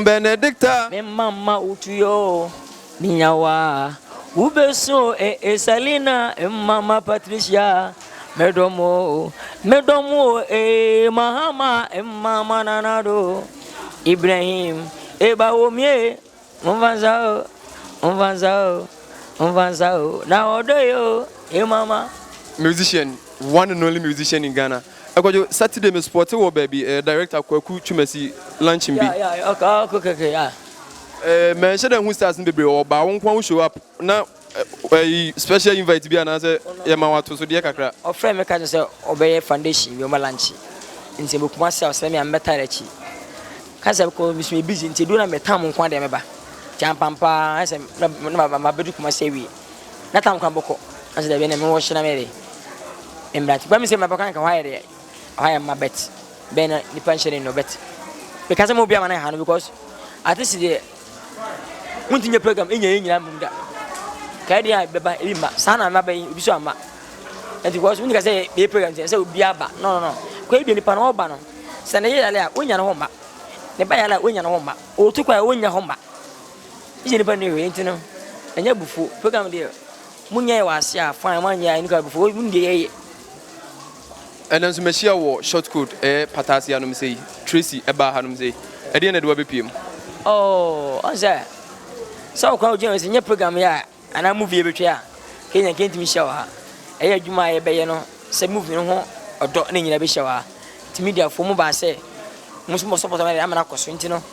Benedicta. Me mama wotuyo minyawa wubeso e e Selina mama Patricia medomo medomo e Mahama mama Nanado Ibrahim eba womie mfansa o mfansa o mfansa o na ɔdɔ yo e mama. Musician, one and only musician in Ghana. Ɛkwadwo, Saturday me spot wɔ baabi, director Kwaku Twumasi luncheon bi. Yeah, okay, yeah. Manhyɛ da nhu stars no bebree wɔ hɔ, baa wo nko ara wo show up na ɛyi special invite bi anaasɛ yɛma wo atosodeɛ kakra. Ɔfrɛɛ me ka kyerɛ sɛ ɔbɛyɛ foundation bi ɔma lunch nti mewɔ Kumasi a ɔsrɛ me a mɛtaa n'akyi. Ka sɛ kɔ me so meyɛ busy nti ɛduru na me tam nko ara deɛ mɛba. Nti ampampaa ayɛ sɛ na mabɛdu Kumasi awie. Na tam kwan bɔkɔ. Na sɛ dabi na mewɔ hyɛ na meyɛ dɛ mmra nti kwa me sɛ mabɛkɔ anka hɔ ayɛ dɛ hɔ ayɛ mma bet bɛn na nipa nhyɛ ne no bet meka sɛ mo obi ama no ha no because artist deɛ wontumi nyɛ program ɛnya yɛ nyinaa mmom da kae deɛ a bɛba ebi mma saa na maba yi obi so amma nti because wonika sɛ bɛyɛ program nti sɛ obi aba no no no kɔ ebi nipa no ɔba no sɛ ne yɛ yale a wonya no ho mma ne ba yale a wonya no ho mma ɔtu kwan a wonya ho mma Gye nipa nni hwee nti no ɛnyɛ abufuo program deɛ mo nyɛɛ wɔ ase a fine mo anyɛ a ɛno kura abufuo mo deɛ yɛyɛ. Ɛnɛ nso mahyia wo wɔ short code ɛyɛ pataase hanom sei Tracy ɛbaa hanom sei ɛdeɛn na ɛde wo abɛpue mu? Oh ɔn sɛ sɛ wo kora wogyina hɔ sɛ nyɛ program yɛ a anaa movie yɛbɛtwa a kenya nka ntumi hyia wɔ ha ɛyɛ adwuma a yɛbɛyɛ no sɛ movie no ho ɔdɔ ne nyina bɛhyia wɔ ha nti mediafoɔ mo baa sɛ mo nso mo support ama no akɔ so nti no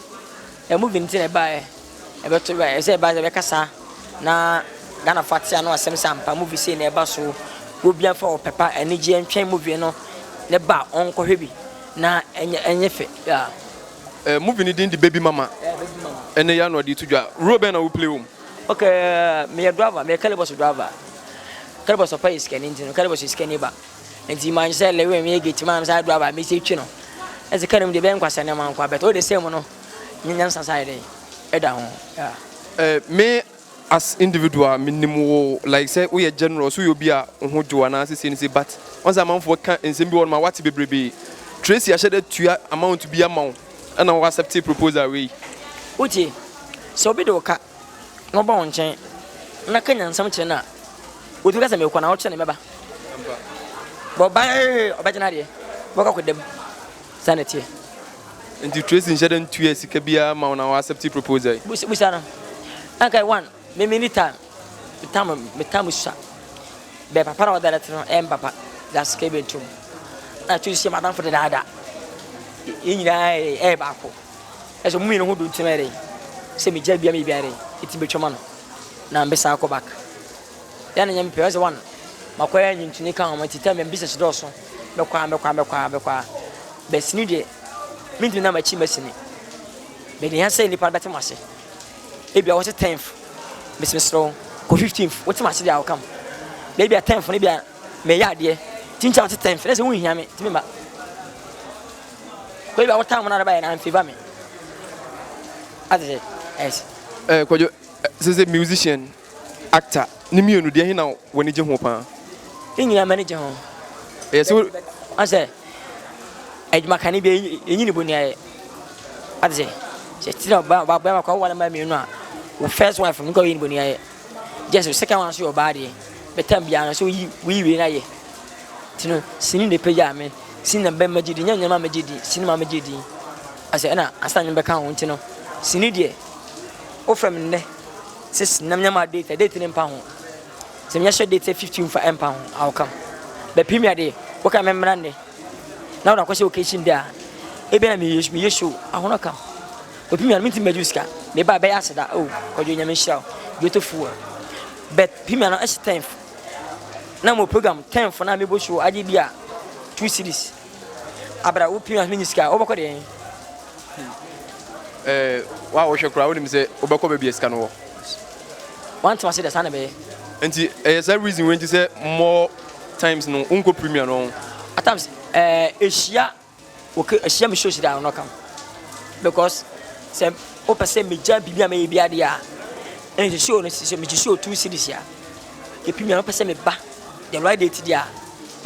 Ɛmu bi nti na ɛbaeɛ ɛbɛto ba ɛsɛ ɛba sɛ ɛbɛkasa na Ghanafoɔ ate ano asɛm sɛ ampa movie sei na ɛba so obiara fa ɔpɛ pa anigyeɛ ntwɛn movie no ne ba ɔnkɔhwɛ bi na ɛnyɛ ɛnyɛ fɛ yeah. Eh, movie no din de Baby Mama. Yeah, Baby Mama. Ɛnɛ yi ano ɔde to dwa. Role bɛn na wo play wɔ mu? Okay, meyɛ driver, meyɛ Calibos driver. Calibos papa yɛ sikani nti no, Calibos yɛ sikani ba. Nti man sɛ lewe meyɛ gate man sɛ driver mesi twi no. Ɛsɛ ka no mu deɛ ɛbɛyɛ nkwasea nneɛma nko a but all the same no ne nyansa san yɛ dɛn ɛda ho yeah. Eh, me as individual me nim wo like sɛ woyɛ generous woyɛ obi a wo ho dwo anaa sɛ sei ne sei but wɔn sɛ amanfoɔ ka nsɛm bi wɔ hɔ nom a wate bebrebee Tracy ahyɛ da tua amount bi ama wo ɛna wo accept proposal wei. Wotie, sɛ obi de wo ka na ɔba wo nkyɛn na ka nyansam kyerɛ no a, otumi ka sɛ merekɔ na wokyerɛ no mɛba. Bɔ ɔba ee ɔbɛgye n'adeɛ bɛkɔ akɔda mu saa na ɛteɛ. Nti Tracy nhyɛ da ntua sika biara ma wo na wo accept proposal yi? Busa busa no. Anka one me me ni time me time me time sua bɛ papa na ɔda no no ɛyɛ me papa da sika bi ntom na Tracy yɛ m'adamfo dedaada yɛn nyinaa ɛyɛ baako ɛsɛ mu mmienu ho do nti mɛyɛ dɛ sɛ megya bia meyɛ biara dɛ ɛti bɛtwa ma no na mbɛsan akɔ back. Yɛ na nyɛ mepɛ ɔsɛ one makɔyɛ nnwontoni ka ho nti tɛm me business dɔɔso mɛkɔ a mɛkɔ a mɛkɔ a mɛkɔ a bɛ sini deɛ mentumi na makyi masini bɛ deɛ sɛ nipa bɛte mo ase ebi a wɔte tenth mesi mesrɛ wo kɔ fifteenth wote mo ase deɛ a wɔkam baabi a tenth no ebi a meyɛ adeɛ ti nkyɛn wɔte tenth na sɛ wonhia me tumi ma kɔ ebi a wɔtan mo na adaba yɛ na amfeva me ate sɛ ɛs. Eh, Kwadwo, sɛ sɛ musician Actor ne mmienu deɛ he na w'ani gye ho paa? Ne nyinaa m'ani gye ho. Ɛyɛ sɛ wo. Ɔsɛ adwuma kane bi enyi ne boni ayɛ. Ate sɛ sɛ ti na ɔba ɔba bɛma kɔ wale ma mmienu a wo first wife no kɔ yi ne boni ayɛ. Just second one so yɛ ɔbaa deɛ. Bɛtam biara no so woyi woyi wei na yɛ. Ti no sini na epagya me. Sini na bɛma gye di nyɛ nyɛma megye di sini ma megye di. Asɛ ɛna ansa na bɛka ho nti no sini deɛ wofrɛ me nnɛ Sɛ na menya ma date a date no mpa ho. Sɛ menya hyɛ date sɛ 15 fa ɛmpa ho I will come. But premier de woka me mmra nnɛ na wode akɔhyɛ occasion bi a ebia na meyɛ meyɛ show I will not come. But premier no mentumi mmɛgye wo sika. Meba a ɛbɛyɛ aseda oh Kwadwo Nyame nhyira wo beautiful. But premier no ɛhyɛ 10th na mo program 10th na mebɔ show agye bi a 2 cedis. Abra wo premier no menye sika wobɛkɔ deɛn? Eh, wo a wohwɛ koraa wonim sɛ wobɛkɔ baabi a sika no wɔ. Wante wase dɛ saa na ɛbɛyɛ. Nti ɛyɛ saa reason wei nti sɛ more times no wonkɔ premier no ho. At times eh, ehyia okay ehyia me shows deɛ I will not come because sɛ wopɛ sɛ megya biribi a mɛyɛ bi adeɛ a ɛna sɛ show no sɛ megye show 2 cedis a epi mi a wopɛ sɛ meba the right date deɛ a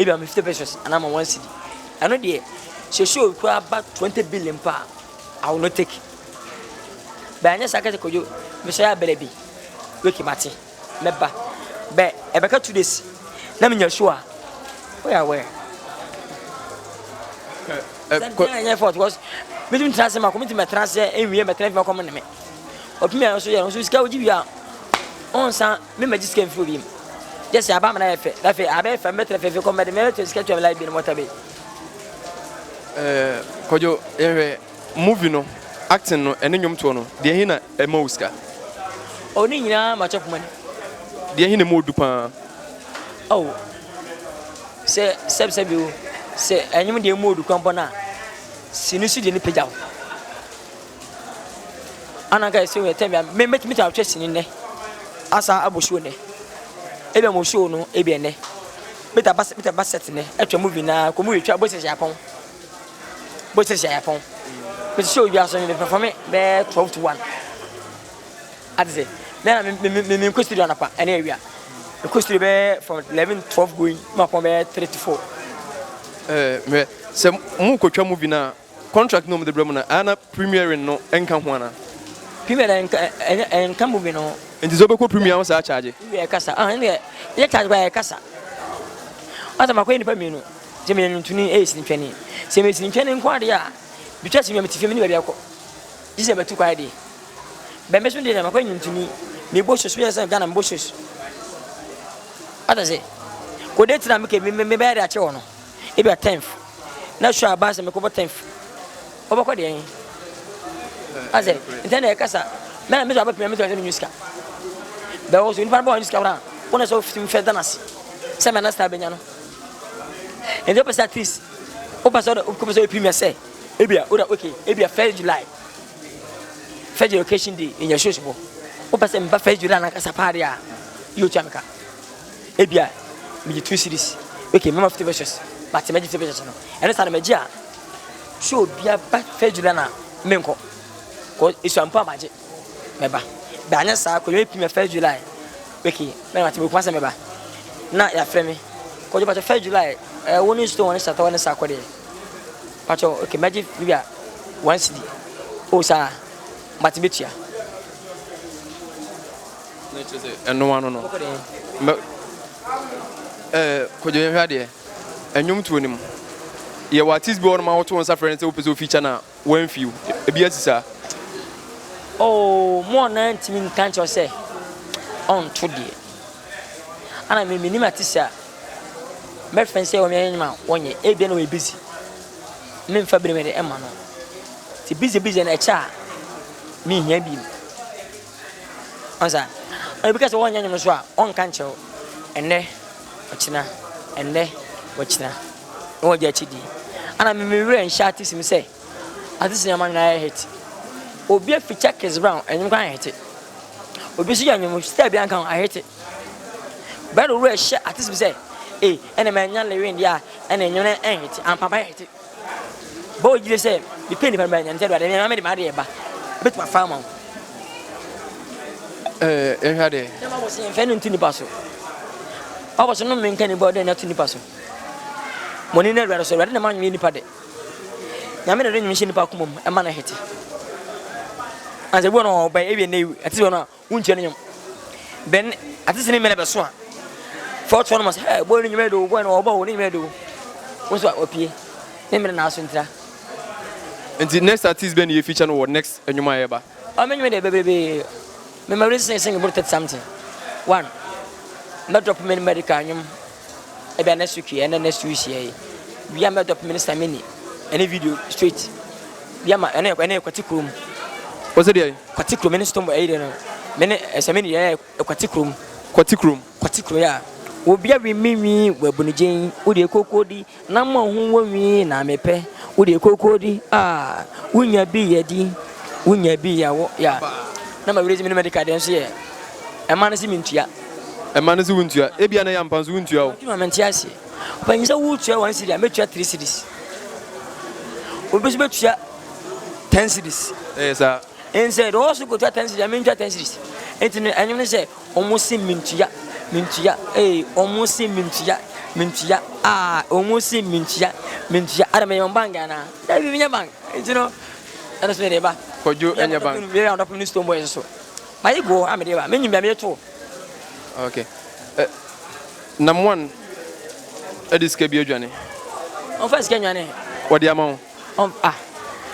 ebi a me 50 pesos anaa ma 1 cedi ɛno deɛ sɛ show koraa ba 20 billion pa a I will not take. Bɛ anyɛ saa kɛsɛ Kojo mesɔre abɛlɛ bi weke mate mɛba bɛ ɛbɛka 2 days na menya show a woyɛ aware. Ɛnyɛ fault because metumi tena ase mako metumi mɛtena ase nwie mɛtena fi makɔ mo ne me ɔpimi a nso yɛ no nso sika wogye wie a ɔnsa me magye sika mfiri obi mu gye sɛ aba amena yɛ fɛ na afei abɛyɛ fɛ mɛtena fɛfɛ kɔ mɛde mɛtɔ sika tua me light bill ne water bill. Ɛɛ Kwadwo, yɛhwɛ movie no, acting no ɛne nnwomtoɔ no, deɛ he na ɛma wo sika? Oh, ne nyinaa ma chop money. Deɛ he na ɛmu odu paa? Oh, sɛ sɛbsɛbi o, sɛ ɛnwom deɛ ɛmu odu kwan no a, sini so deɛ ne pagya wo. Ana nka ɛsɛ yɛ tɛm ya me mɛtumi ta atwa sini nnɛ asa abɔ show nnɛ. Ebi mo show no ebi nnɛ. Beta ba beta ba set nnɛ atwa movie na ko movie twa bɔ sɛ yapɔn. Bɔ sɛ yapɔn. Me show bi aso me perform bɛ 12 to 1. Ate sɛ na me me me me nkɔ studio anapa ɛne awia. Me kɔ studio bɛ from 11 12 going ma pɔn bɛ 3 to 4. Ɛɛ mɛ sɛ mo kɔtwa movie na contract no ɔmo de brɛ mu na ana premiering no ɛnka ho ana? Premiere na nka ɛnyɛ ɛnka movie no. Nti sɛ wobɛkɔ premiere ho saa charge? Yɛ kasa. Ah, ɛne yɛ charge kwa yɛ kasa. Asa makɔ nipa mmienu. Sɛ meyɛ nnwontoni ɛyɛ sinitwani. Sɛ meyɛ sinitwani nko adeɛ a, bitwa sini a mete fie me ne baabi akɔ. Gye sɛ matu kwan deɛ. Bɛn me so deɛ makɔ nnwontoni. Mebɔ shows, meyɛ sɛ Ghana mebɔ shows. Ata sɛ, kɔ date na meke me me bɛyɛ de akyɛ wɔ no. Ebi a 10th. Na show aba sɛ mekɔbɔ 10th. Wobɛkɔ deɛ? Asɛ, nti na ɛkasa. Mɛ me so abɛpem me so sɛ menyu sika. Bɛwɔ so nipa no bɔ wɔn sika koraa. Wɔn na sɛ wofiti fɛ da n'ase. Sɛ mɛ na star bɛnya no. Nti wopɛ sɛ at least wopɛ sɛ wopɛ sɛ wopɛ sɛ ebia woda okay ebia 1st July, 1st July occasion day enya shows bɔ, wopɛ sɛ mba 1st July nankasa paa deɛ a yɛ otua meka ebia megye 2 cedis, okay, mɛma 50 pesewas, but mɛgye 50 pesewas no ɛno saa na mɛgye a show bia ba 1st July na menkɔ kɔ esua mpo a magye mɛba bɛ anyɛ saa kɔ yɛ pii 1st July, okay, mɛma mate mɛkuma sɛ mɛba na yɛafrɛ me kɔdwo patɔ 1st July ɛɛ wo ne stone ne sata ne sa kɔ deɛ patɔ, okay, mɛgye bi a 1 cedi o saa mate bɛtua. Na kyerɛ sɛ ɛno ano no mɛ Kwadwo, yɛhwɛ adeɛ, ɛnwom tuo no mu yɛwɔ artist bi wɔ nom a wɔto wɔn nsa frɛ no sɛ wopɛ sɛ ofeature no a wɔamfi wo, ebi asi saa? Oh, mo ɔna ntumi nka nkyerɛ sɛ ɔnto deɛ ana me menim artist a mɛfrɛ sɛ wɔn yɛn a wɔnyɛ ebia na wɔyɛ busy, memfa bere mɛde ɛma no nti busy busy na ɛkyɛ a mehia bi mu ɔnsa ebi ka sɛ wɔnyɛ nwom so a ɔnka nkyerɛ wo ɛnɛ ɔkyena ɛnɛ ɔkyena na wɔgye akyi di ana me me werɛ nhyɛ artist mu sɛ artist nyama nyinaa yɛ hit. Obi afeature Chris Brown ɛnwom kwan ahit, obi nso yɛ nwom style bi anka ho ahit bɛrɛ werɛ hyɛ artist bi sɛ ee ɛna mɛ nya Lil Win deɛ a ɛna nwom no ɛnhit ampampa yɛ hit bɔ ogyire sɛ mepɛ nipa no bɛnya nti ɛde adeɛ mɛ de ma adeɛ ba ebɛtumi afa ama wo. Yɛhwɛ adeɛ. Na ma wɔ sɛ yɛmfɛ no nto nipa so ɔbɔ so no menka nipa ɔdɛ na to nipa so mɔni na Awurade so Awurade na ma nwene nipa de Nyame na de nwene hyɛ nipa akoma mu ɛma no hete ansa bi wɔ no ɔbɛn ewie ne ɛte sɛ no a wontua no nwom bɛn ate sɛ ne mmerɛ bɛso a fɔ ɔtoɔ no ma sɛ ɛ bɔɔ ne nwuma do bɔɔ no ɔbɔ ne nwuma do wo nso a ɔpie ne mmerɛ na aso ntira. Nti next artist bɛn ne yɛ feature no wɔ next nnwom a yɛba? Ɔ me nwuma deɛ bebrebe me ma release sing boro 30 something one mɛ drop me medical nwom ebia next week ɛnɛ next week yɛ yi wia mɛ drop me Samini ɛne video straight wia ma ɛne ɛne Kwati kurom. Wɔ sɛ deɛ? Kwati kurom ɛne stone ɛyi deɛ no me ne Samini yɛ Kwati kurom. Kwati kurom. Kwati kurom yɛ a obi awi mi nwi wɔ abunigyen wode koko di na mo ho wɔ nwi na mepɛ wode koko di a wonya bi yɛ di wonya bi yɛ wɔ ya na ma werɛ mi ne medical deɛ nso yɛ ɛma no sɛ mentua. Ɛma no sɛ wontua, ebia na yɛ ampa nso wontua o. Adwuma mente aseɛ ɔpanyin sɛ wotua 1 cedi a mɛtua 3 cedis, obi nso bɛtua 10 cedis. Ɛyɛ saa. Nsɛ deɛ ɔwɔ so kɔtua 10 cedis a mentua 10 cedis nti no ɛnwom ne sɛ ɔmo se mentua mentua ee ɔmo se mentua mentua aa ɔmo se mentua mentua ada meyɛ wɔn bank anaa dabi menyɛ bank nti no ɛno so mede ba. Kwadwo ɛnyɛ bank. Bia ɔdɔpem ne Stone Boy nso. Ma yɛ gu hɔ a mede ba. Menyim bia mede to. Okay. Eh, nam one ɛde sika bi adwane. Ɔmfa sika nwane. Wɔde ama wo. Ɔm ah.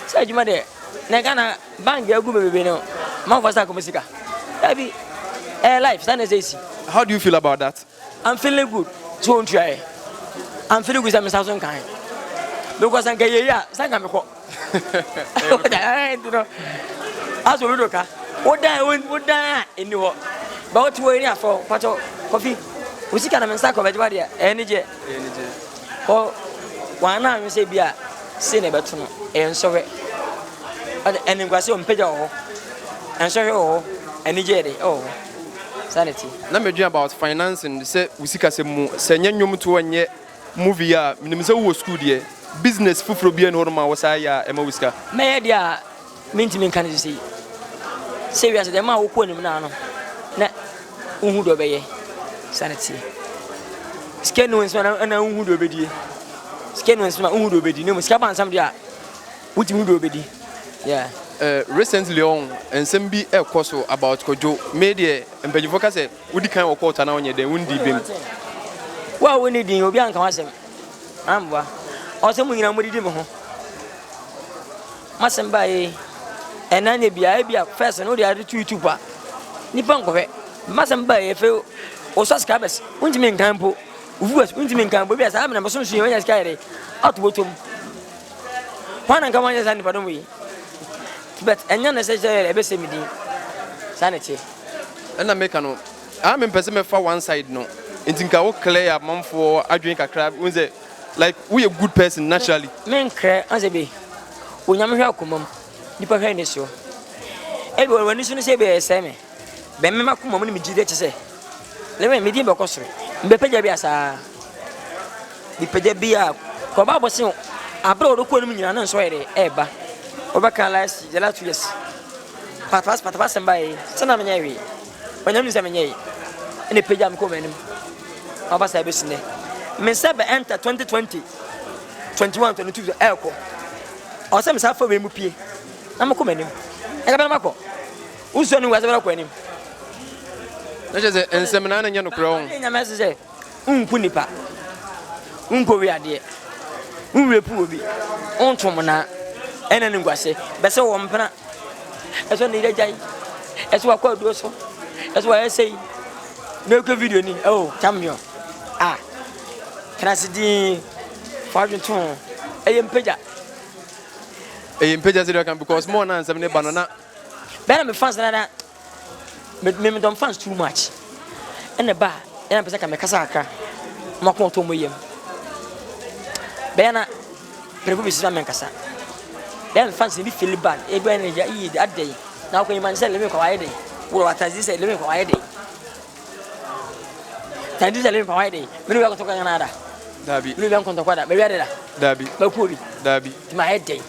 Sɛ adwuma deɛ na Ghana bank agu bebrebe no manfoɔ sa akɔmɔ sika. Dabi. Ɛyɛ life saa na ɛsɛ esi. How do you feel about that? I'm feeling good sɛ wɔntua yɛ. I'm feeling good sɛ me nsa so nkan. Because anka yɛyi a sɛ anka mekɔ. Nti no asɛ obi do ka wodan wodan a ɛni hɔ ba wote wɔ ɛni afɔ pakyɛ kɔfi wo sika na me nsa kɔ bɛgye wa deɛ ɛyɛ ne gyeɛ kɔ wɔn a anwe sɛ bi a sei na ɛbɛto no ɛyɛ nsɔhwɛ ɛne nkwasɛ ɔmpagya wɔ hɔ nsɔhwɛ wɔ hɔ anigye yɛ de ɛwɔ hɔ. Saa na ɛte. Na medwen about financing sɛ wo sikasɛm mu sɛ ɛnyɛ nnwomtoɔ ɛnyɛ movie a menim sɛ wowɔ school deɛ business foforɔ biara nni hɔ nom a wosan yɛ a ɛma wo sika. Mɛyɛ deɛ a mentumi nka no sesei. Sɛ wiase deɛ ɛma wokɔ anim no ano na wohu deɛ ɔbɛyɛ. Saa na ɛteɛ. Sika nni wo nsam a na wohu deɛ ɔbɛdie. Sika nni wo nsam a wohu deɛ ɔbɛdi. Na mmom sika ba nsam deɛ a Wotumi hu deɛ ɔbɛdi yeah. Eh, recently ɔn, nsɛm bi ɛkɔ so about Kwadwo. Me deɛ, mpanyinfoɔ ka sɛ wodi kan wɔ court anaa wonyɛ dɛn, wondi bem. Wo a wonni din, obi anka w'asɛm. Amboa. Ɔwɔ sɛ mo nyinaa modidi mo ho. M'asɛm baa yi, ɛna nyɛ bia, ebia first no wode ade to YouTube a, nipa nkɔhwɛ. M'asɛm baa yi, afei wo subscribers, wontumi nkan mpo. Wo viewers, wontumi nkan mpo. Ebia saa mena bosom so yi, wanya sika yɛ dɛ, ato bɔtɔ mu. Hwan na nka wanyɛ saa nipadɔm yi? But ɛnyɛ ne sɛ sɛ ɛbɛsɛ me din. Saa na ɛteɛ. Ɛna meka no, ah mempɛ sɛ mɛfa one side no. Nti nka wo clear amanfoɔ adwene kakra, wohu sɛ like woyɛ good person naturally. Menkrɛ, ɔn sɛ bi, Onyame hwɛ akoma mu, nipa hwɛ ani soɔ. Ebi wɔ w'ani so no sɛ ebi ɛsɛe me, bɛn me m'akoma mu ne me gyidi kyɛ sɛ, lewin me din bɛkɔ soro, mebɛpagya bi a saa. Mepagya bi a, kɔ Bible se abere a ɔde kɔ anim nyinaa na nsɔ yɛ dɛ ɛɛba. Wobɛka last the last 2 years. Patapasa patapasa asɛm baeɛ sɛ na menyɛ hwee. Onyame nim sɛ menyɛ yi. Ɛna pagya me kɔ m'anim. Aba saa bɛsi nnɛ. Me nsa bɛ enter 2020, 21, 22 ɛɛkɔ. Ɔwɔ sɛ me saa fa wei mu pie na mekɔ m'anim. Ɛka bɛn makɔ. Wosua no wɔ sɛ bɛkɔ anim. Na kyerɛ sɛ nsɛm na na nyɛ nokorɛ ho. Nyame ase sɛ Wonku nnipa, wonkɔwie adeɛ, wonrape obi, wonto mmonnaa, ɛna animguase. Bɛsɛ wɔ mpena, ɛsɛ ne yere agyae, ɛsɛ wakɔ aduro so, ɛsɛ wayɛ sei. Na ɛkɔ video ni, oh, champion. Ah, tena ase din, fa adwene to ho. Ɛyɛ mpagya. Ɛyɛ mpagya sɛ deɛ ɔka because more na nsɛm ne ba no na. Bɛyɛ na me fans na na Me me medɔ fans too much. Ɛna ɛba a, ɛna pɛ sɛ ka mekasa kakra. Ma kɔn tɔ mo yam. Bɛyɛ na prɛko bi sisa menkasa. Bɛyɛ me fans bi feel bad. Ebi ɛna ya yi adɛ yi. Na akɔ yi man sɛ lemi kwa wayɛ dɛ. Wɔ wa tanzi sɛ lemi kwa wayɛ dɛ. Tanzi sɛ lemi kwa wayɛ dɛ. Mene wi akɔtɔ kwa Ghana da. Dabi. Mene wi akɔtɔ kwa da. Bɛwi adɛ da. Dabi. Bɛkuo bi. Dabi. Ti ma ayɛ dɛ.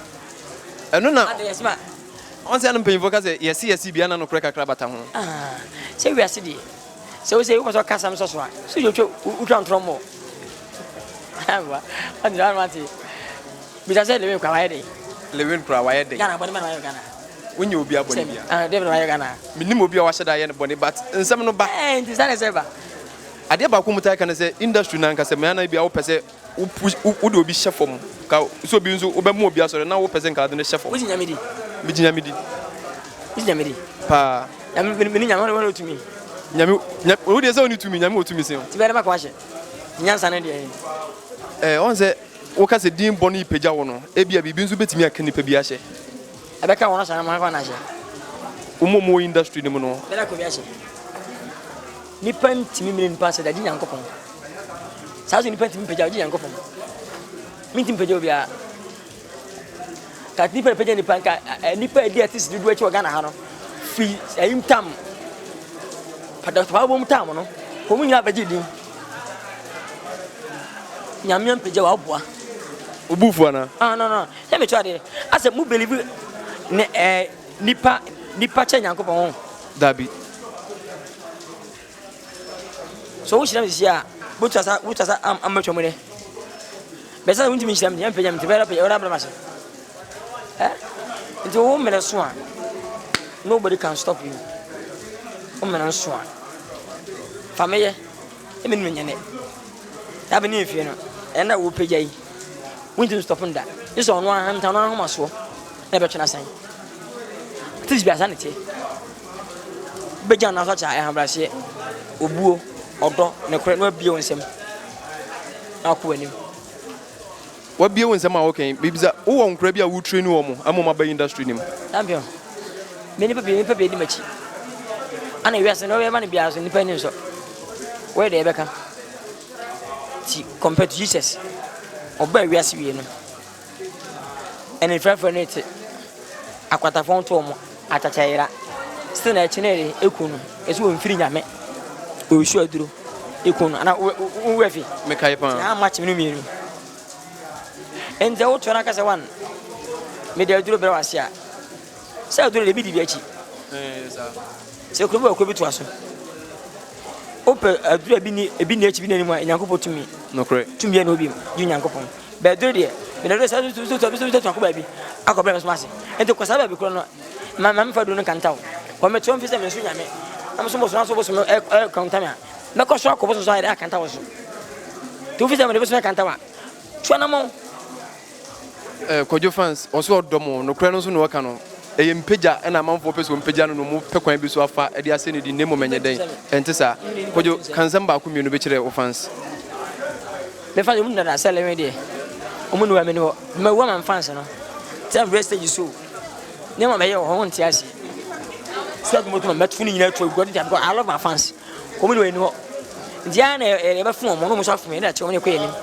Ɛno na. Adɛ yɛ sima. Ɔn sɛ na mpanyinfoɔ ka sɛ yɛse yɛse bia na nokorɛ kakra bata ho. Ah, sɛ wiase deɛ, sɛ wo sɛ wopɛ sɛ ɔka asɛm sɔ so a, sɛ wotwa wotwa ntorɔ mmɔ. Ɔde na wate. Bisa sɛ Lewin kora wayɛ dɛn? Lewin kora wayɛ dɛn? Ghana bɔne bɛn na wayɛ Ghana? Wonyɛ obi a bɔne bia. Ah, dɛn na wayɛ Ghana? Menim obi a wahyɛ da ayɛ no bɔne but nsɛm no ba. Eh, nti saa na ɛsɛ ba. Adeɛ baako mu taa ka ne sɛ industry no ankasa mu ana bia wopɛ sɛ Wo push wo wode obi hyɛ fam ka sɛ obi nso wobɛma obi asɔre na wopɛ sɛ nka ade no hyɛ fam. Wogye Nyame di? Megye Nyame di. Wogye Nyame di? Paa. Nyame me ne Nyame ɔne tumi. Nyame Nyame wo deɛ sɛ ɔne tumi Nyame wɔ tumi sen wo. Ti bɛyɛ dɛ maka wahyɛ nyansa ne deɛ. Ɛɛ ɔn sɛ woka sɛ din bɔne yi pagya wo no ebia biribi nso bɛtumi aka nipa bi ahyɛ. Ɛbɛka wɔn ahyɛ anaa wɔn ahyɛ. Wɔn a wɔwɔ industry no mu no. Bɛda kɔ bi ahyɛ. Nipa ntumi mmiri nipa ase da gye Nyankopɔn. Saa nso nipa ntumi mpagya ogye Nyankopɔn. Mentumi mpagya obiara. Ka nipa pagya nipa nka nipa edi artist dodoɔ akyi wɔ Ghana ha no firi ayim tam padɔtɔpa bom tam no wɔn nyinaa bɛgye din. Nyame mpagya wa ɔboa. Obu fu ana? Ah no no. Sɛ mekyerɛ adeɛ. Asɛ mo believe ne eh, nipa nipa kyɛ Nyankopɔn ho. Dabi. So wohyira me sisi a, wotu asa wotu asa am amatwa mu dɛ. Bɛsɛ sɛ wontumi nhyira me deɛ mpagya me nti bɛyɛ pagya wɔn abrɛ m'ase. Ɛ nti wo mmerɛ so a. Nobody can stop you. Wo mena nso a, fa me yɛ, ɛmi no nyɛ nɛ. Dabi ne mfie no, ɛna wo pagya yi, wontumi stop no da. Gye sɛ ɔno ahantan, ɔno ahomasoɔ na ɛbɛtwe no asan. Tisi bi asa ne teɛ. Wobɛgya no aso akyɛ ahobrɛaseɛ, obuo, ɔdɔ, nokorɛ na wabie wo nsam na wakɔ w'anim. Wabie wo nsam a woka yi, mebisa, wowɔ nkora bi a wo train wɔn ama wɔn aba industry no mu? Champion, me nipa pii, nipa pii di m'akyi. Ana wiase no wɔbɛma no biara so nipa ani nsɔ. Wɔyɛ deɛ ɛbɛka. Ti compared to Jesus, ɔbaa wiase wie no, ɛne mfrafra no te akwatafo nto wɔn atɛkyɛ yera. Still na akyi no yɛ eku no, ɛsɛ wɔn mfiri nyame. Ɔresu aduro eku no. Ana wo wo afi? Mekae paa. Ti ama kyem no mmienu. Nti wotoa no aka sɛ one mede aduro brɛ wase a sɛ aduro de bi di bi akyi. Sɛ kuro bi wɔ kuro bi toa so. Wopɛ aduro a ebi ni ebi ni akyi bi ni anim a Nyankopɔn tumi. Nokorɛ. Tumi yɛ na obi gye Nyankopɔn. Bɛ aduro deɛ mede aduro sɛ so so so so so akɔ baabi akɔ brɛ me so ase. Nti kɔ saa baabi korɔ no ma ma mefa aduro no nkanta wo. Kɔ metoa mfi sɛ me nso nyame. Na me so bosom aso bosom ɛ ɛ kanta me a. Mɛkɔ so akɔ bosom so ayɛ dɛ akanta wo so. Nti wofi sɛ mede bosom akanta wo a, tu anammɔn. Eh, Kwadwo fans, ɔso ɔdɔ mo, nokorɛ no nso na ɔka no. Ɛyɛ mpagya na amanfoɔ pɛ sɛ ɔmpagya no na ɔmo pɛ kwan bi so afa de asɛ ne din na mmom ɛnyɛ dɛn, ɛnte saa. Kwadwo, ka nsɛm baako mmienu bi kyerɛ wo fans. Me fans ɔmo nim dada sɛ Lewin deɛ ɔmo nni hɔ a menni hɔ. Mawu ama me fans no. Sɛ mbrɛ stage so o, nneɛma mɛyɛ wɔ hɔ wonte aseɛ. Sɛ mɛto mɛto ne nyinaa to agu because I love my fans. Wɔn de wɔn ani hɔ. Nti ara na yɛbɛfom wɔn, na wɔn nso afom yɛn, na yɛakyɛ wɔn na yɛkɔ yɛn anim.